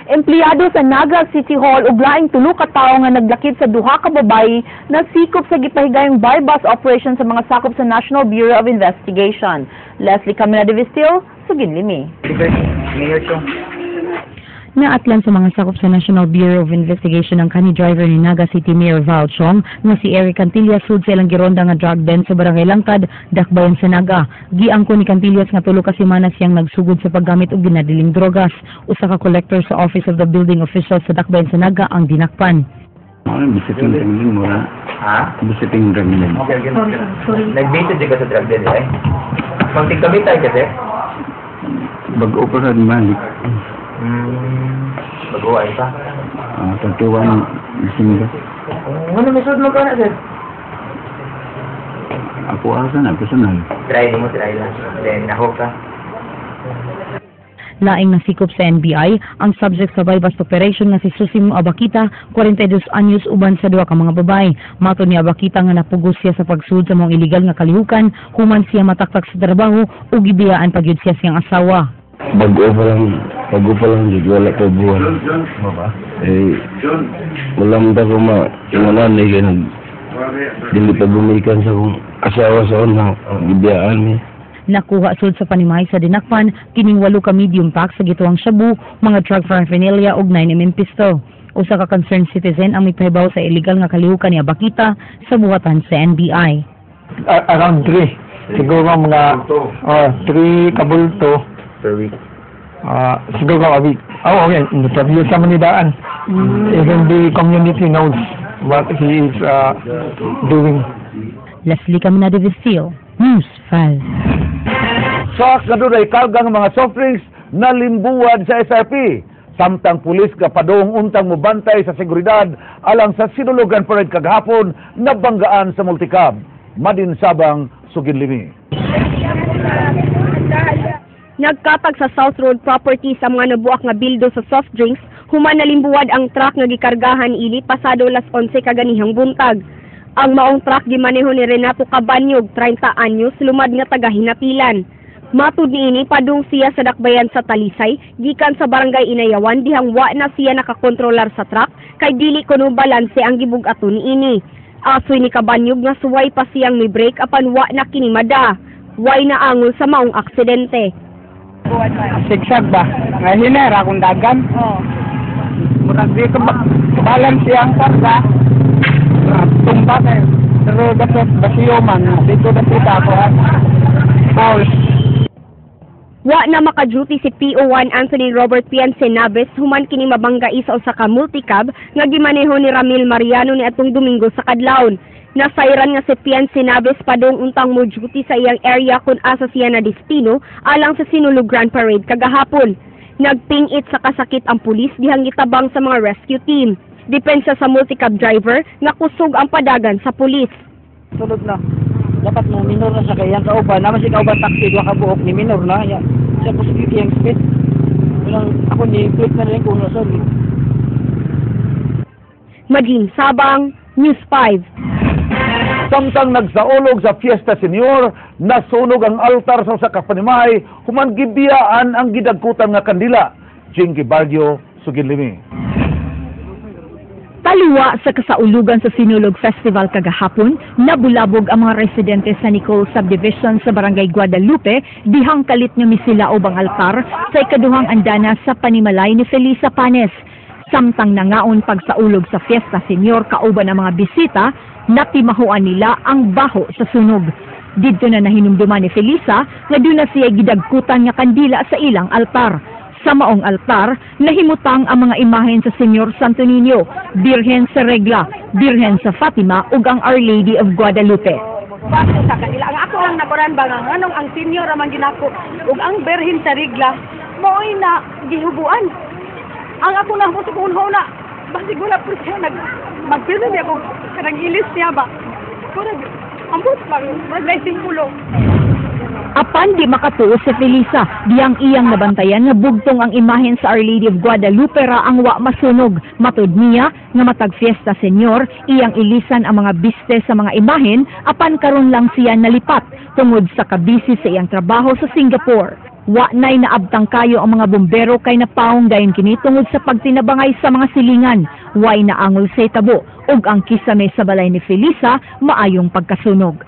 Empleyado sa Naga City Hall ug laing tulo ka tawo nga naglakip sa duha ka babayi nasikop sa gipahigayong buy-bust operation sa mga sakop sa National Bureau of Investigation. Leslie Camila de Vistil, Suginlimi. Mayor Chong. Naatlan sa mga sakop sa National Bureau of Investigation ang kanhi driver ni Naga City Mayor Val Chong nga si Eric Cantillas sud sa ilang gironda nga drug den sa Barangay Langkad, Dakbayan sa Naga. Giangko ni Cantillas nga 3 ka semana siyang nagsugod sa paggamit og ginadiling drogas. Usa ka collector sa Office of the Building Official sa Dakbayan sa Naga ang dinakpan. Ano, visiting drug den mura. Ha? Visiting drug den. Okay. Nag-visit ka sa drug den, eh? Pag tigkabitay kasi? Bago pa sa malik. Bago ay pa. 31 December. Ano may sud mo ka na, sir? Ako asa na, personal. Try mo, try lang. Then, ako ka. Laing nasikop sa NBI ang subject sa buy-bust operation nga si Susimo Abakita, 42 anyos, uban sa duha ka mga babae. Matod ni Abakita nga napugos siya sa pagsud sa mga illegal nga kalihukan human siya mataktak sa trabaho ug gibiyaan pagyud siya siyang asawa. Bago pa lang, jud, wala pa buwan. Eh, wala mo ta ko ma, inganan eh, kaya dili pa gumikan sa akong asawa sa una, gibiyaan mi. Nakuha sud sa panimahay sa dinakpan kining 8 ka medium pack sa gituwang shabu, mga drug paraphernalia ug 9 mm pistol. Usa ka concerned citizen ang mipahibaw sa illegal nga kalihukan ni Abakita sa buhatan sa NBI. Around 3. Siguro mga oh, 3 kabulto. Per week. Siguro a week. Oh, okay. Interview sa Manidaan. Even the community knows what he is doing. Leslie Camina de Vistil, News 5. Sa kanunay kargang mga soft drinks na limbuwad sa SRP. Samtang pulis kapadong untang mubantay sa seguridad alang sa Sinulog Grand Parade kagahapon, nabanggaan sa multicab. Madin Sabang, Suginlimi. Nagkatag sa South Road Properties ang mga nabuak nga bildo sa soft drinks human nalimbuwad ang truck nga gikargahan ini pasado las 11 kaganihang buntag. Ang maong truck gimaneho ni Renato Cabanyog, 30 anyos, lumad nga taga Hinapilan. Matud niini, padung siya sa dakbayan sa Talisay gikan sa Barangay Inayawan dihang wa na siya nakakontrolar sa truck kay dili kuno balanse ang gibug-aton niini. Asoy ni Cabanyog nga suway pa siyang mi brake apan wa na kini mada. Way na angol sa maong aksidente. Sigsag ba? Nga hinera akong dagan. Oo. Murag di ko balance siyang karga. Tumba kay. Pero dapat basiyo man. Dito na kita ako ha. False. Wa na maka-duty si PO1 Anthony Robert Pian Naves human kini mabanggai sa usa ka multicab nga gimaneho ni Ramil Mariano ni atong Domingo sa kadlawon. Nasayran nga si Pian Naves padung untang mo duty sa iyang area kung asa siya na destino alang sa Sinulog Grand Parade kagahapon. Nagpingit sa kasakit ang pulis dihang gitabang sa mga rescue team. Depensa sa multicab driver nga kusog ang padagan sa pulis. Sulod na. Dapat mo minor na sa kayang kauban. Naman si kauban taxi duha ka buok ni minor na. Ya. Siya po sa iyang speed. Walang ako ni click na rin kung nasa. Maging Sabang, News 5. Samtang nagsaulog sa Fiesta Senior, nasunog ang altar sa usa ka panimahay human gibiyaan ang gidagkutan nga kandila. Jinky Barrio, Suginlimi. Taliwa sa kasaulugan sa Sinulog Festival kagahapon, nabulabog ang mga residente sa Nicole Subdivision sa Barangay Guadalupe dihang kalit nga misilaob ang altar sa ikaduhang andana sa panimalay ni Felisa Panes. Samtang nangaon pagsaulog sa Fiesta Senior kauban ang mga bisita, natimahuan nila ang baho sa sunog. Didto na nahinumduman ni Felisa nga duna siya gidagkutan nga kandila sa ilang altar. Sa maong altar, nahimutang ang mga imahen sa Señor Santo Niño, Birhen sa Regla, Birhen sa Fatima ug ang Our Lady of Guadalupe. Bago sa kanila. Ang ako lang nakuran ba nga nganong ang senior ramang ginako ug ang Birhen sa Regla mao'y na gihubuan. Ang ako na mo sa na basig wala po siya nag magpirmi niya ako kanang ilis niya ba. Murag ambot lang, murag na simbolo. Apan di makatuo si Felisa, diyang iyang nabantayan nga bugtong ang imahen sa Our Lady of Guadalupe ra ang wa masunog. Matud niya nga matag Fiesta Senior, iyang ilisan ang mga biste sa mga imahen apan karon lang siya nalipat tungod sa kabisi sa iyang trabaho sa Singapore. Wa na'y naabtang kayo ang mga bumbero kay napawong dayon kini tungod sa pagtinabangay sa mga silingan. Way naangol sa itabo ug ang kisame sa balay ni Felisa maayong pagkasunog.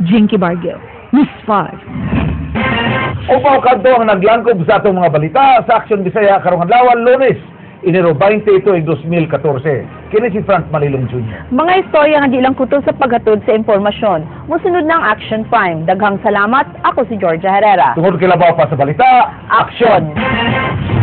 Jinky Bargil, News 5. Upaw kadto ang naglangkob sa atong mga balita sa Aksyon Bisaya karong adlaw, Lunes, Enero 20, 2014. Kini si Frank Malilong Jr. Mga istorya nga di lang kutob sa paghatod sa impormasyon. Musunod ng Action Prime. Daghang salamat. Ako si Georgia Herrera. Tungod kay labaw pa sa balita, Action! Action!